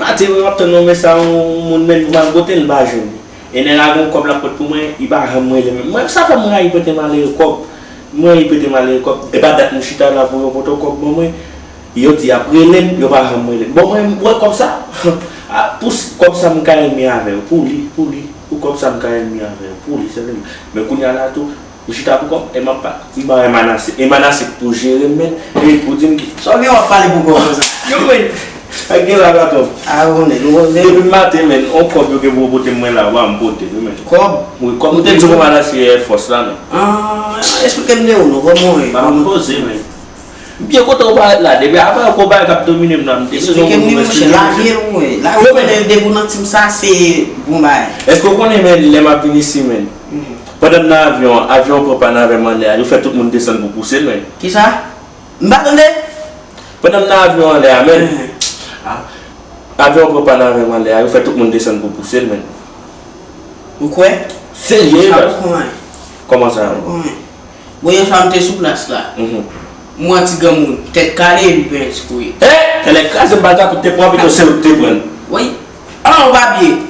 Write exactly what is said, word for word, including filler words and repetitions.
Atè mwen, m ap tann yon mesaj yon moun, men m al pote l, m pa jwenn li. E nèg la gen yon kòb l ap pot pou mwen, li pa janm rele menm. Mwen, sa fè m rayi pote malere kòb. Mwen, li pote malere kòb. E pa dat m chita la pou yo pote yon kòb ban mwen. Yo di y ap rele m, yo pa janm rele m. Bon, mwen, m wè kòb sa. A, pou s- kòb sa, m ka ènmi avè yo. Pou li, pou li. Pou kòb sa, m ka ènmi avè yo. Pou li, sèlman. Men kounye a la tou, m chita pou kò m, e m ap pa, m ba Emanase. Emanase k pou jere m, men, e pou di m ki. Sa w gen w ap pale pou kò w konsa? Yo, men, ak gen la patwon. A, ou konnen, nou konnen. Depi maten, men, on kòb yo gen pou pote mwen la, wa, m pote, wi, men. Kòb? Wi, kòb. Ou te di w Emanase Air Force la, men. Ah, esplike m de ou, non, kòman w ye? Ba m poze, men. M byen kontan ou parèt la, depi avan yon konba k ap domine m nan, m te bezwen konn ou. Esplike m li, monchè, lage l, wi. Lage l, depi w nan tim sa, se bon bagay. Èske w konnen, men, lè m ap vin isi, men? Pandan m nan avyon an, avyon an pran pann avè m anlè a, yo fè tout moun desann pou pouse l, men. Kisa? M pa tande? Pandan m nan avyon anlè a, men. Avyon an pran pann avè m anlè a, yo fè tout moun desann pou pouse l, men. Ou kwè? Serye, baz. Kòman sa? Bon, yon fwa m te sou plas la. M wè ti granmoun, tèt kale epi pran yon ti kouri. Tèlè kraze m pa ta koute pran pito se ou k te pran. Wi. Ah, ou pa byen.